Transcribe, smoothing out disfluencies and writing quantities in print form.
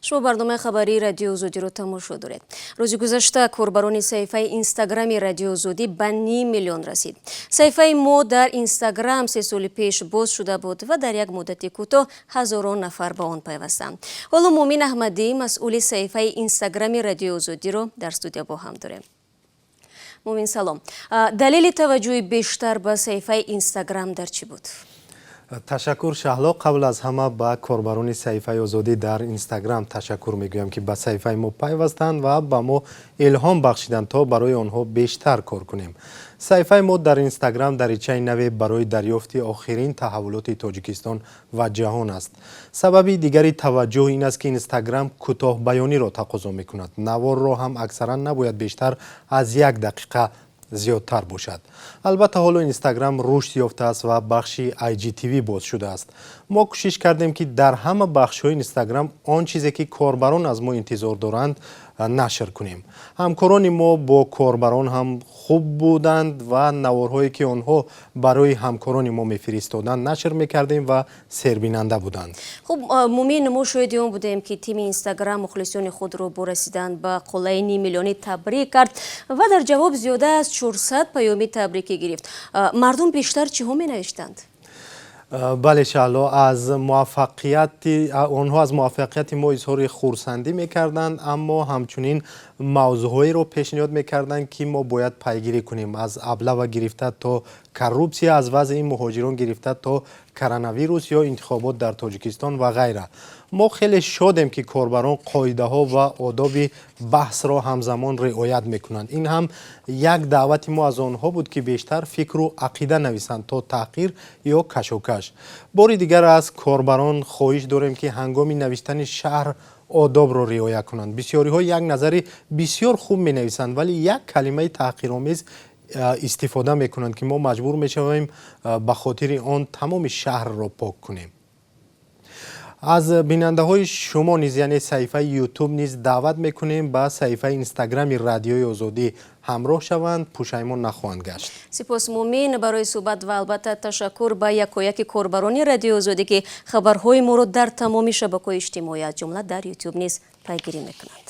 Шумо барномаи хабарии Радиои Озодиро тамошо доред. Рӯзи гузашта корбарони саҳифаи Инстаграми Радиои Озодӣ ба ним миллион расид. Саҳифаи мо дар Инстаграм 3 соли пеш боз шуда буд ва дар як муддати кӯтоҳ ҳазорон нафар ба он пайвастанд. Ҳоло Муъмин Аҳмадӣ, масъули саҳифаи Инстаграми Радиои Озодиро дар студия бо ҳам дорем. Муъмин, салом. Далели таваҷҷӯҳи бештар ба саҳифаи Инстаграм дар чӣ буд? Ташаккур, Шаҳло. Қабл аз ҳама ба корбарони саҳифаи Озодӣ дар Инстаграм ташаккур мегӯям, ки ба саҳифаи мо пайвастанд ва ба мо илҳом бахшиданд, то барои онҳо бештар кор кунем. Саҳифаи мо дар Инстаграм даричаи наве барои дарёфти охирин таҳаввулоти Тоҷикистон ва ҷаҳон аст. Сабаби дигари таваҷҷӯҳ ин аст, ки Инстаграм кӯтоҳбаёниро тақозо мекунад. Наворро ҳам аксаран набояд бештар аз як дақиқа зиёдтар бошад. Албатта, ҳоло Инстаграм рушд ёфтааст ва бахши IGTV боз шудааст. Мо кӯшиш кардем, ки дар ҳама бахшҳои Инстаграм он чизе, ки корбарон аз мо интизор доранд, нашр кунем. Ҳамкорони мо бо корбарон ҳам хуб буданд ва наворҳое, ки онҳо барои ҳамкорони мо мефиристоданд, нашр мекардем ва сербинанда буданд. Хуб, Муъмин, мо шоҳиди он будем, ки тими Инстаграм мухлисони худро бо расидан ба қуллаи ним миллионӣ табрик кард ва дар ҷавоб зиёда аз 400 паёми табрикӣ гирифт. Мардум бештар чиҳо менавиштанд? Бале, Шаҳло, аз муваффақияти онҳо, аз муваффақияти мо изҳори хурсандӣ мекарданд, аммо ҳамчунин мавзӯъҳоеро пешниҳод мекарданд, ки мо бояд пайгирӣ кунем: аз облава гирифта то коррупсия, аз вазъи муҳоҷирон гирифта то коронавирус ё интихобот дар Тоҷикистон ва ғайра. Мо хеле шодем, ки корбарон қоидаҳо ва одоби баҳсро ҳамзамон риоят мекунанд. Ин ҳам як даъвати мо аз онҳо буд, ки бештар фикру ақида нависанд то таҳқир ё кашокаш. Бори дигар аз корбарон хоҳиш дорем, ки ҳангоми навиштани шарҳ одобро риоя кунанд. Бисёриҳо як назари бисёр хуб менависанд, вале як калимаи таҳқиромез истифода мекунанд, ки мо маҷбур мешавем ба хотири он тамоми шарҳро пок кунем. Аз бинандаҳои шумо низ, яъне саҳифаи Ютуб низ, даъват мекунем, ба саҳифаи Инстаграми Радиои Озодӣ ҳамроҳ шаванд, пушаймон нахоҳанд гашт. Сипос, Муъмин, барои суҳбат ва албатта ташаккур ба якояки корбарони Радиои Озодӣ, ки хабарҳои моро дар тамоми шабакаҳои иҷтимоӣ, аз ҷумла дар Ютуб низ пайгирӣ мекунанд.